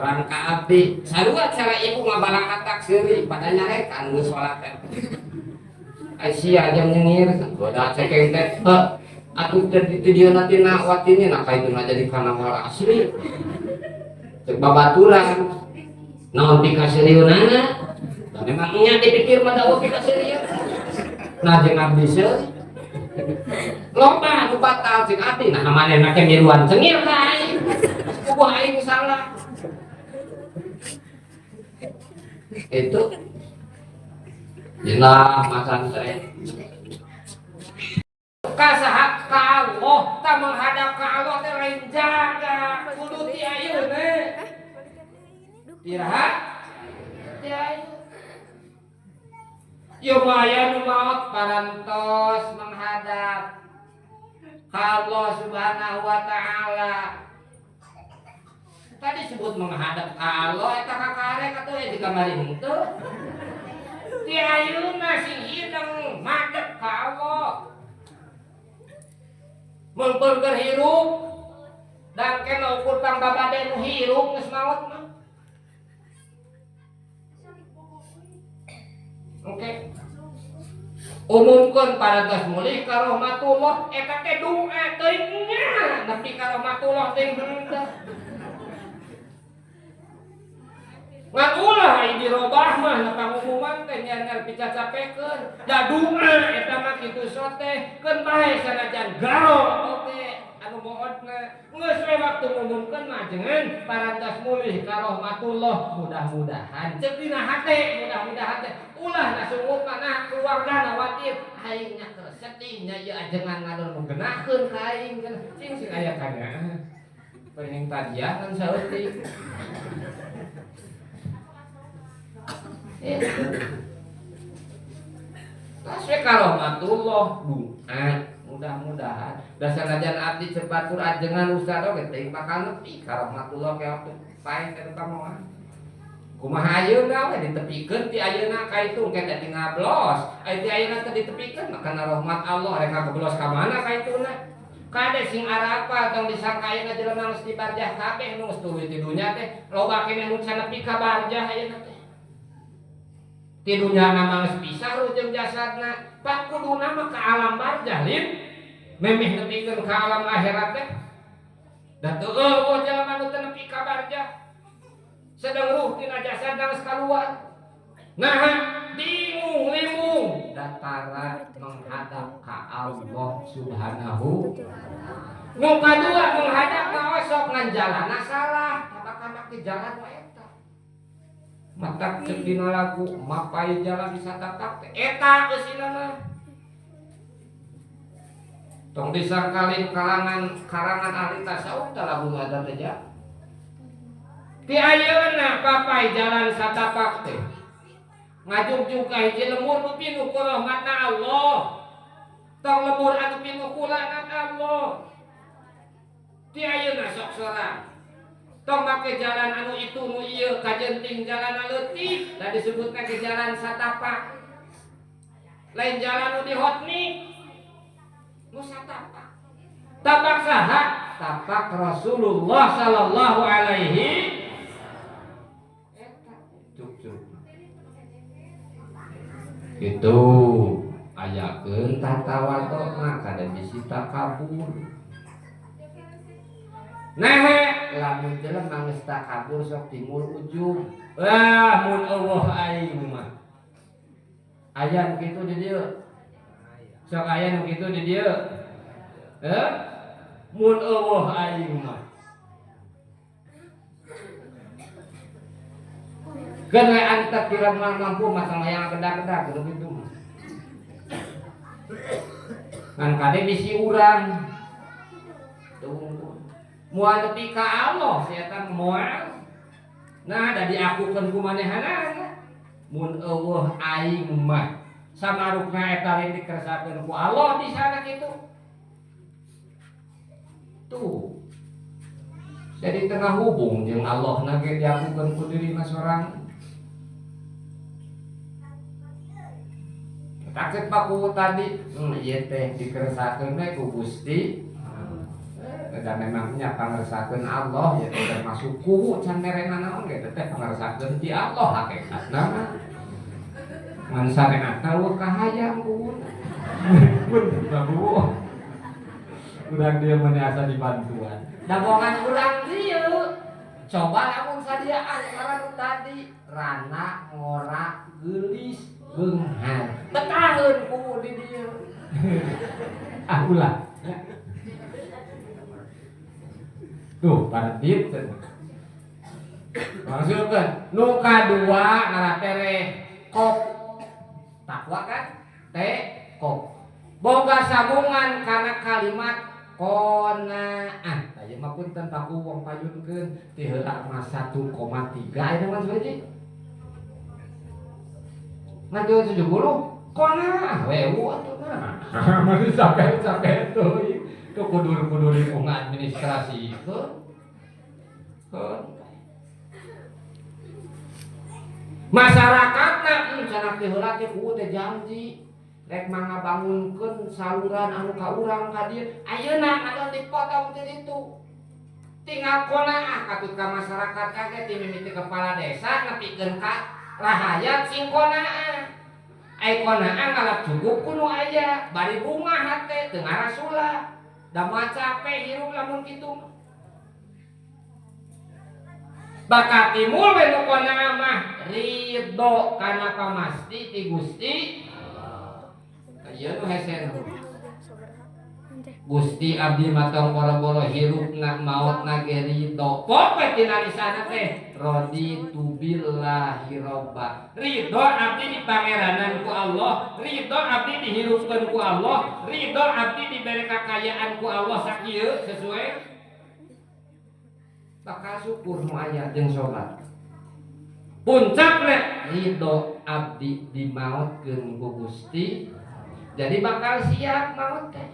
Terang ka abdi sarua cara ibu ngabalangkatak seuri pada nyarekan geus salat teh. Aisyah jam nyengir goda cekeng teh heuh atuh teh di dieu tina watini nah ka itu jadi kana moal asli. Cek babaturan naon pikaseriunana da memang nya dipikir mah da pikaseriun. Nah jeung abdi seuri loba nu batal cek abdi nah manehna ke miluan cengir ka aing. Kubu aing salah. Itu dina masantren kasaha ka Allah ta menghadap ka Allah teh lain jaga kudu ti ayeuna iraha ti ayeuna ieu mah aya nu maot parantos menghadap ka Allah Subhanahu wa taala. Tadi sebut menghadap ka Allah eta kakarek atuh di kamari henteu. Ti ayeuna sing hideng madep ka Allah. Mun keur hirup dan kena ukur tang babade nu hirup geus maot mah. Oke. Umumkeun parantos mulih ka rahmatullah eta teh doa teuing nya nepi ka rahmatullah teuing henteu. Ngan ulah ai dirobah mah na pangumuman teh nyar-nyar picacapekeun. Da doa eta mah kitu sote keun bae sanajan garo oge anu moodna. Geus we waktu ngumumkeun mah jangan parantos mulih ka rahmatullah mudah-mudahan ceuk dina hate mudah-mudahan teh ulah nasungut mana keluargana watir aing nya keur sedih nya ieu ajengan ngadon nu geunahkeun ka aing cing sing aya kana. Pengen tajiah kan saeutik. Tas we karahmatullah doa mudah-mudahan dasar ajan abdi cepat tur ajengan ustaz oge teuing bakal nepi karahmatullah ke waktu paeh teh kamoan kumaha ayeuna we ditepikeun ti ayeuna ka itu engke teh ngablos ai ti ayeuna teh ditepikeun maka rahmat Allah rek ngageblos ka mana ka ituna kade sing arapa tong disangka ayeuna jelema geus di barjah kabeh nu geus tuluy ti dunya teh loba keneh nu can nepi ka barjah ayeuna teh ti dunya mah geus pisah jeung jasadna pak kuduna mah ka alam barjah lin memeh nepikeun ka alam akhirat teh da teu eueuh jelema nu teu nepi ka barjah sedang ruh tina jasadna geus kaluar nah bingung limbung datara menghadap ka Allah Subhanahu nu kadua menghadap ka osok ngan jalana salah tabaka make jalan wae matak cek dina lagu mapai jalan bisa tatak teh eta eusina mah tong disangkalin kalangan karangan ahli tasawuf teh lagu eta teh ja ti ayeuna papai jalan satapak teh ngajugjug ka hiji lemur nu pinuh ku rahmatna Allah tong lemur anu pinuh ku laknat Allah ti ayeuna sok sorang tong make jalan anu itu nu ieu kajenting jalan leutik da disebutna ke jalan satapak lain jalan nu dihotnik nu satapak tapak saha tapak Rasulullah sallallahu alaihi eta cuk-cuk kitu ayakeun tatawadona kada bisi takabur. Nah, lamun jelema geus takabur sok timbul ujub. Wah, mun eueuh aing mah. Aya nu kitu di dieu. Sok aya nu kitu di dieu. Heuh? Mun eueuh aing mah. Keun we antep kira mampu mah hayang kedak-kedak kudu kitu mah. Ngan kade bisi urang. Tuh. Moal nepi ka Allah si eta moal. Nah, da diakukeun ku manehanana. Mun eueuh aing mah samarukna eta lain dikeresakeun ku Allah di sana kitu. Tuh. Jadi tengah hubung jeung Allah na ge diakukeun ku dirina sorang. Takut paku tadi, ieu teh dikeresakeun we ku Gusti. Da memangnya pangersakeun Allah ya termasuk kuwu can merena naon ge teh pangersakeun ti Allah hakikatna mah. Ngan sareatna eueuh kahayang kuwuna. Pun babu. Urang dieu mah asa dibantuan. Dabongan urang dieu. Coba lamun sadiaan karena nu tadi rana ngora geulis beunghar. Betaheun kuwu di dieu. Ah ulah. Tuh, paradit. Langsungkeun. Nu kadua ngaratere kop. Takwa kan? T kop. Boga sambungan kana kalimat qanaah. Tah ieu mah punten paku wong payunkeun ti heula mah 1,3 ayeuna mah saeutik. Ngan 70 qanaah we atuh mah. Mari capek-capek teuing. Tuh kudur-kudur ku administrasi keun. Masyarakatna cenah teh heula teh kudu teh janji rek mangabangunkeun saluran anu ka urang ka dieu ayeuna ngadon dipotong ti ditu. Tinggal qanaah katut ka masyarakat kage ti mimiti kepala desa nepikeun ka rahayat sing qanaah. Ai qanaah ngalap cukup ku nu aya bari bungah hate teu ngarasula. Da moal capek hirup lamun kitu mah. Bakal timbul we nu qanaah mah ridho kana pamasti ti Gusti. Ieu nu hese. Gusti abdi mah tong boro-boro hirupna maotna ge ridho. Pokoe tina lisana teh raditu billahi robba. Ridho abdi dipangeranan ku Allah, ridho abdi dihirupkeun ku Allah, ridho abdi dibere kakayaan ku Allah sakieu sesuai bakal syukur nu aya jeung salat. Puncakna ridho abdi dimaotkeun ku Gusti. Jadi bakal siap maot teh.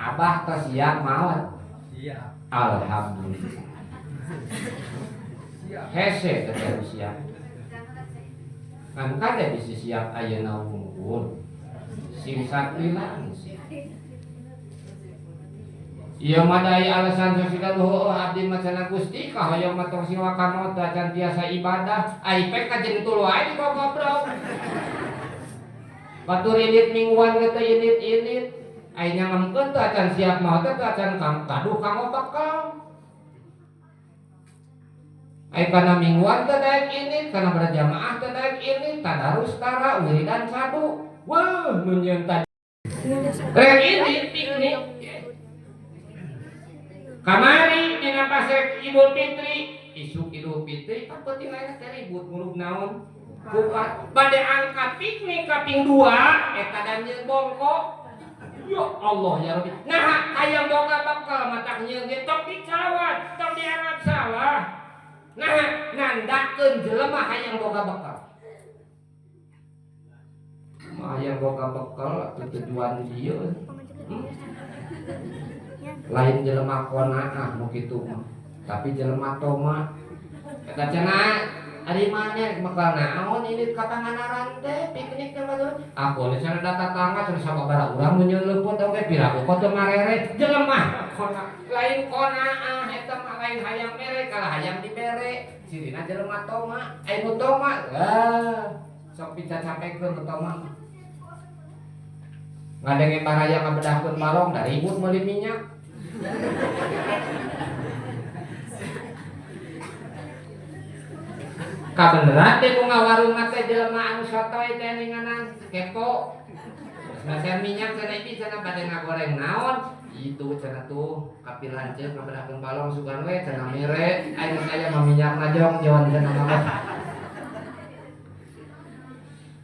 Abah teh siap maot. Siap. Alhamdulillah. Hese teh siap. Kan kade bisi siap ayeuna wungkul. Sing sakilan sih. Ieu mah dai alasan sosial heueuh abdi mah cenah Gusti kahoyong mah tong siwa ka maot can tiasa ibadah. Ai pek ka jentul wae digogobrok. Batur indit mingguan ge teh indit-indit. Ai nyangemkeun teh acan siap maot teh acan kaduh kanggo bekal. Ai kana mingguan teh daek indit, kana berjamaah teh daek indit, tadarus tara wiridan sadu. Weuh nu nyieun tadi. Rek indit piknik. Kamari dina pasek Idul Fitri, isuk Idul Fitri pan peuting lain teh ribut ngurug naon. Kupat bade angkat piknik kaping 2 eta dan nyeun bongko. Ya Allah ya Rabbi. Nah, hayang boga bekal matak nyeun ge tong dicawat, tong dianggap salah. Nah, nandakeun jelema hayang boga bekal. Mah hayang boga bekal atuh tujuan dieu. Lain jelema qanaah nu kitu mah, tapi jelema toma. Eta cenah ari maneh bekal naon ini ka Pangandaran teh piknik teh mah. Aku ni cenah data tetangga cenah sababaraha urang nu nyeun leupeut oge piraku kok teu marere jelema qanaah. Lain qanaah eta mah lain hayang mere kalah hayang dibere. Cirina jelema toma, ai nu toma ah sok picacapekeun nu toma. Ngadenge baraya ngabedahkeun balong da ribut meuli minyak. Kabeneran teh ku ngawarung teh jelema anu sotoy teh ninganan kepo. Meser minyak cenah ieu cenah bade ngagoreng naon? Itu cenah tuh kapi lanceuk ngabedahkeun balong sugan we cenah mere. Ai geus aya mah minyakna jongjon cenah mah.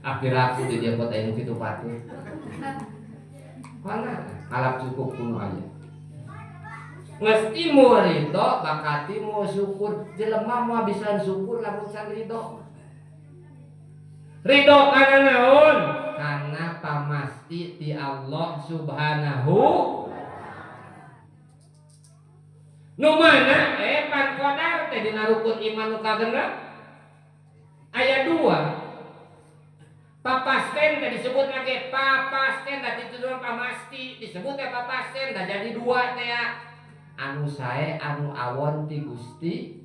Api raku di dia kota ini kitu patut. Mana ngalap cukup kuno aya. Geus timur ridho bakal timur syukur. Jelema moal bisa syukur lamun can ridho. Ridho kana naon? Kana pamasti ti Allah Subhanahu. Nu mana pan qadar teh dina rukun iman nu kagenep aya 2. Papasten teh disebut lagi papasten da kitu doang pamasti disebut teh papasten da jadi dua teh ya. Anu sae anu awon ti Gusti.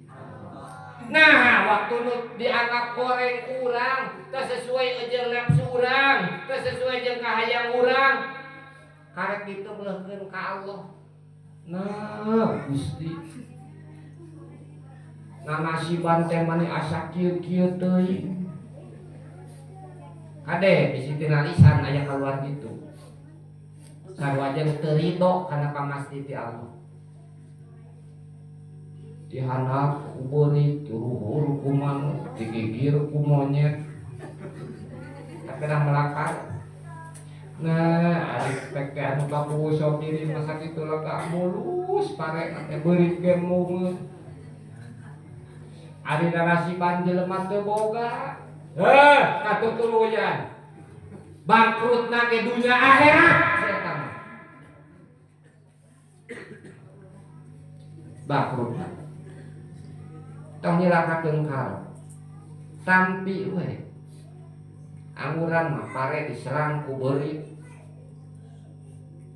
Nah, waktu nu dianggap goreng kurang, teu sesuai jeung nafsu urang, teu sesuai jeung kahayang urang, karek diteubleuhkeun ka Allah. Nah, Gusti. Nanasiban teh maneh asa kieu-kieu teuing. Kade bisi tina lisan aya kaluar kitu. Sarua jeung teu ridho kana pamasti ti Allah. Dihandap ku beurit, luhur ku manuk, digigir ku monyet. Tapi dah melakar. Nah, ari pek teh anu baku sok diri masa kitu lega mulus pare teh beurit ge mungeun. Ari narasiban jelema teu boga. Heh, katutuluyan. Bangkrutna ge dunya akhirat eta mah. Bangkrutna. Tong nyilakakeun karep. Tampi we. Anguran mah pare diserang ku beurit.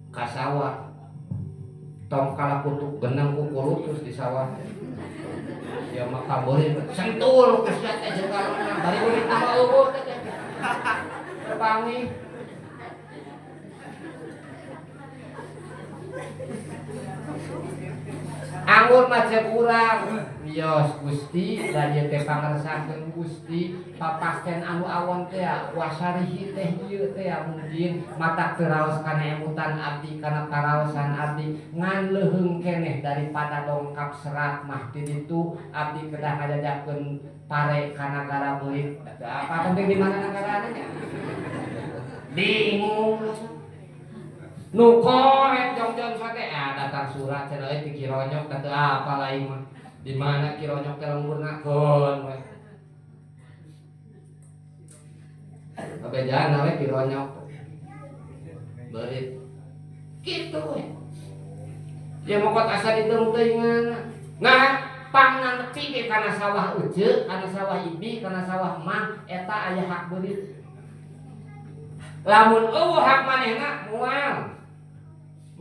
Ka sawah. Tong kalah kutuk geneng ku kulutus di sawah. Ya maka beurit sentul ku sia teh jeung karona bari beurit mah eueuh teh. Terpanggih. Anggur mah cek urang. Wios Gusti da ieu teh pangersakeun Gusti papasten anu awon teh wasarihi teh ieu teh mungkin matak teu raos kana emutan abdi kana paraosan abdi ngan leuheung keneh daripada dongkap serat mah ti ditu abdi kedah ngajajakeun pare ka nagara beurit apa penting di mana nagarana nya bingung nu koret jongjon sate datang surat cenah euy ti Kironyok teh teu apa lain mah di mana Kironyok teh lemburna keun we kabejaan we Kironyok beurit kitu we ya mokot asa diteung-teuingan nah pangna nepi ge kana sawah ece kana sawah ibi kana sawah mah eta aya hak beurit lamun eueuh hak manehna moal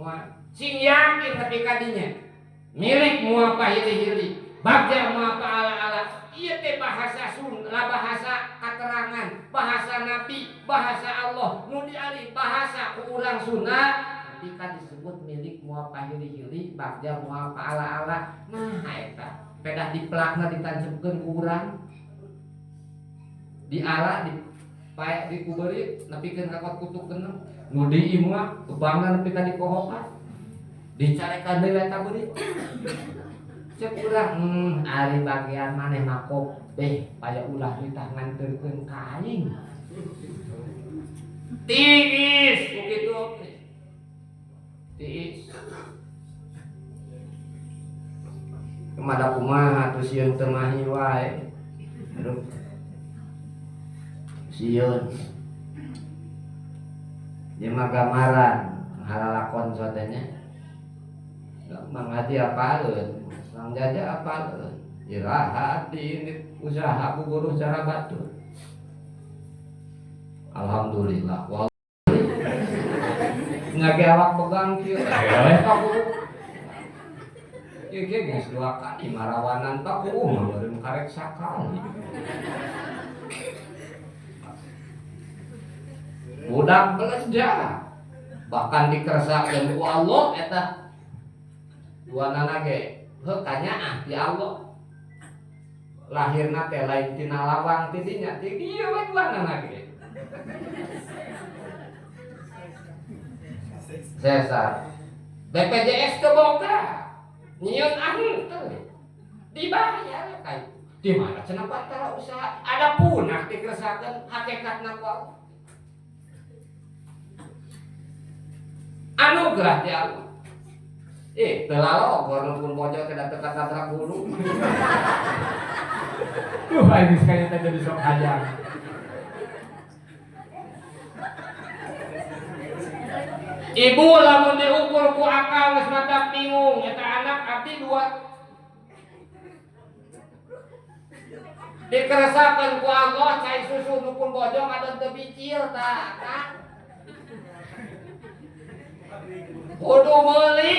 moal sing yakin nepi ka dinya milik moal pahili-hili bagja moal paala-ala ieu teh bahasa Sunda bahasa katerangan bahasa nabi bahasa Allah nu dialih bahasa ku urang Sunda tapi kan disebut milik moal pahili-hili bagja moal paala-ala nah eta pedah diplakna ditancepkeun ku urang diala di pae dikuberit nepikeun ka kot kutuk genep nu di imah kebangna nepi ka dikohokan dicarekan deui eta beurit cek urang ari bagian maneh mah kobeh paya ulah ditah nganterkeun ka aing tiis ku kitu tiis kemada kumaha tuh sieun teu mahi wae aduh sieun ieu mah gambaran halalakon sotenya Mang Haji apaleun Mang Jaja apaleun iraha abdi ini usaha ku guru cara batur alhamdulillah ngage awak pegang kieu pak guru ieu ge geus dua kali marawanan pak guru mah meureun karek sakali budak beleja bahkan dikersakeun ku Allah eta duanana ge heuh kanyaah ti Allah lahirna teh lain tina lawang ti dinya ti dieu we duanana ge sesar BPJS teu boga nyieun aheuh dibayar ka itu di mana cenah perkara usaha ada punah dikersakeun hakikatna ku Allah anugerah ti Allah teu lalogor nu pun pojok teh teu katabrak hulu. Duh, aing geus kaya teh jadi sok hayang. Ibu lamun diukur ku akal geus matak bingung eta anak abdi dua. Dikeresakeun ku Allah cai susu nu pun bojo ngadon teu bicil tah kan. Kudu meuli.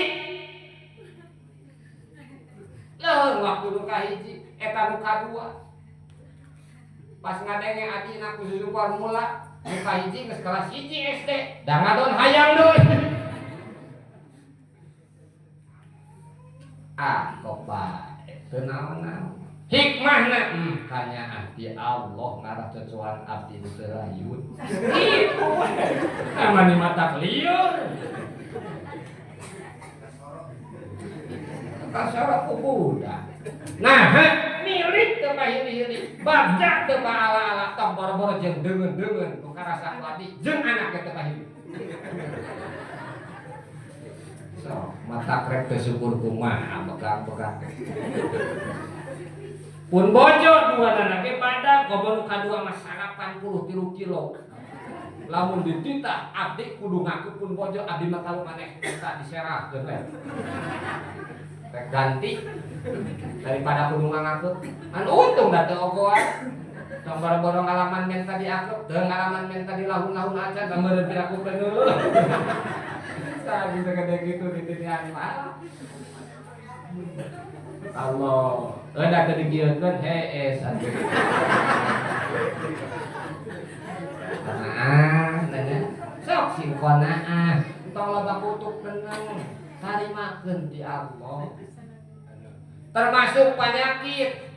Leuh waktu nu kahiji eta nu kadua. Pas ngadenge adina ku susu formula nu kahiji geus kelas 1 SD, da ngadon hayang deui. Ah, kok bae teu naon-naon. Hikmahna kanyaah ti Allah ngarah cocohan abdi nu teu rayun. Kitu we. Namanya mata liur. Kasara ku budak. Nah, milik teu pahili-hili, bagja teu paala-ala, tong boro-boro jeung deungeun-deungeun ku karasa ku abdi jeung anak teu pahili. So, mata krek teu syukur kumaha begang-begang. Pun bojo dua nana ge pada goblok kadua mah 83 kilo. Lamun dititah abdi kudu ngaku pun bojo abdi mah kalau maneh eta diserahkeun we. Rek ganti daripada kudu ngaku. An untung da teu ogoan. Tong boro-boro ngalaman menta dianggep, teu ngalaman menta dilahun-lahun acan da meureun piraku penuh. Saha bisa gede gitu dititihan mah. Allah, da teu dikieukeun hees atuh. Qanaah nanya. Sok sing qanaah, tong loba kutuk tenang, tarimakeun ti Allah. Termasuk penyakit.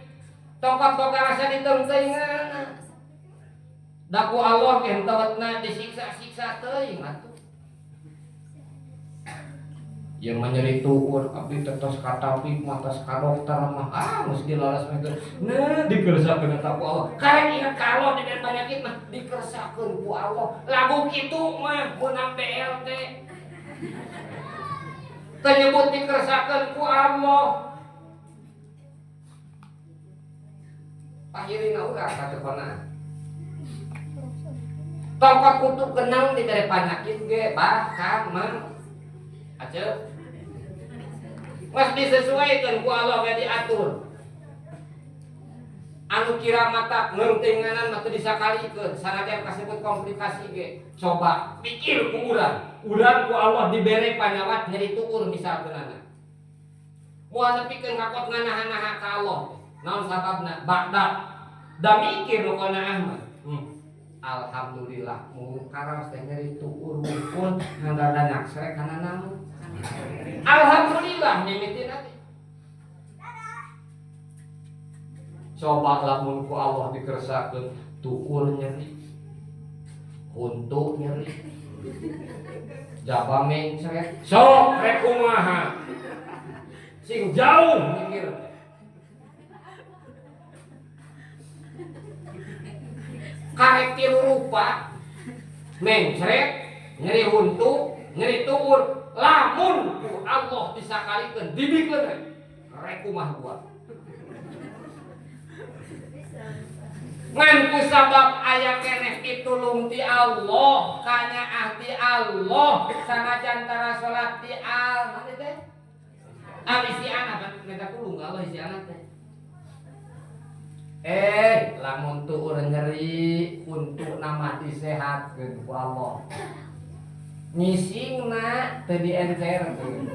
Tongkot boga rasa diteungteuingan. Da ku Allah ge henteu disiksa-siksa teuing atuh. Yang menyeri tuur abdi tetos katapi matas ka dokter mah ah geus dilalas mah teh. Nah dikersakeun eta ku Allah. Karek ingat ka Allah diberi penyakit mah dikersakeun ku Allah. Lagu kitu mah meunang BLT. Teu nyebut dikersakeun ku Allah. Pahirina urang ka teu konaan. Tongkot kutu kenang diberi penyakit ge bahkan mah aceu. Mas disesuaikan ku Allah ge diatur. Anu kira mata ngeungtinganan mah teu disakalikeun sanajan kasebut komplikasi ge. Coba pikir ku urang. Urang ku Allah dibere panyawat nyeri tuur misalkeunana. Moal nepikeun ka kot nganaha-naha ka Allah. Naon sababna? Bakda. Da mikir nu qanaah mah. Alhamdulillah mun karaos teh nyeri tuur wungkul ngan rada nyaksrek kana naon. Alhamdulillah mimitina teh. Coba lamun ku Allah dikersakeun tuur nyeri. Huntu nyeri. Jaba mencret. Sok rek kumaha? Sing jauh mikir. Karek tilu rupa mencret, nyeri huntu, nyeri tuur. Lamun ku Allah disakalikeun dibikeun rek kumaha gua. Ngan ku sabab aya keneh pitulung ti Allah, kanyaah ti Allah, sanajan tara salat ti al, mana teh? Al isti'anah kan minta tulung ka Allah isti'anah teh. Lamun tuur nyeri untuk nama disehatkeun ku Allah. Ngisingna teu diencerkeun.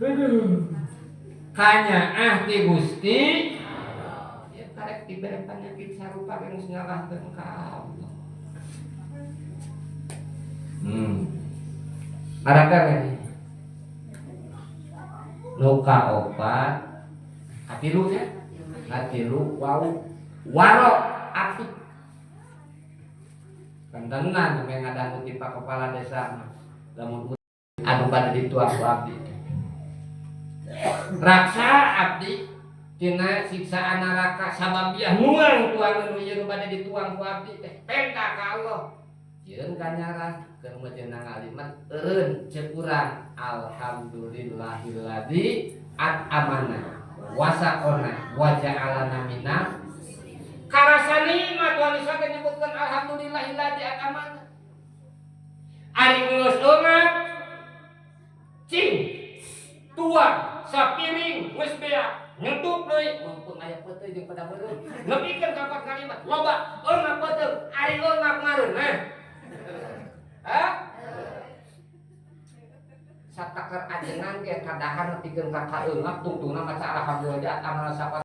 Aduh. Kanyaah ti Gusti. Ya karek dibere penyakit sarupa ge geus nyalahkeun ka Allah. Araka we. Nu kaopat katilu nya. Katilu wau warok ati. Kantenan sampe ngadangu ti Pak Kepala Desa mah. Lamun anu bade dituang ku abdi. Raksa abdi tina siksaan neraka sababiah nuang tuangan nu ieu nu bade dituang ku abdi teh penta ka Allah. Jeung kanyaran keur meunang ngalimat eureun ceuk urang alhamdulillahilladzi at'amana wa saqona wa ja'alana minal karasa nikmat wa bisa nyebutkeun alhamdulillahilladzi at'amana. Ari geus eungap cing tuang sapiring geus beak nyentuh deui mumpung Peuteung jeung pada beureum. Nepikeun ka kot kalimat loba eungap peuteung, ari eungap mareuneh. Hah? Satakar ajengan ge kadahar nepikeun ka kaeungap tungtungna maca alhamdulillah amal.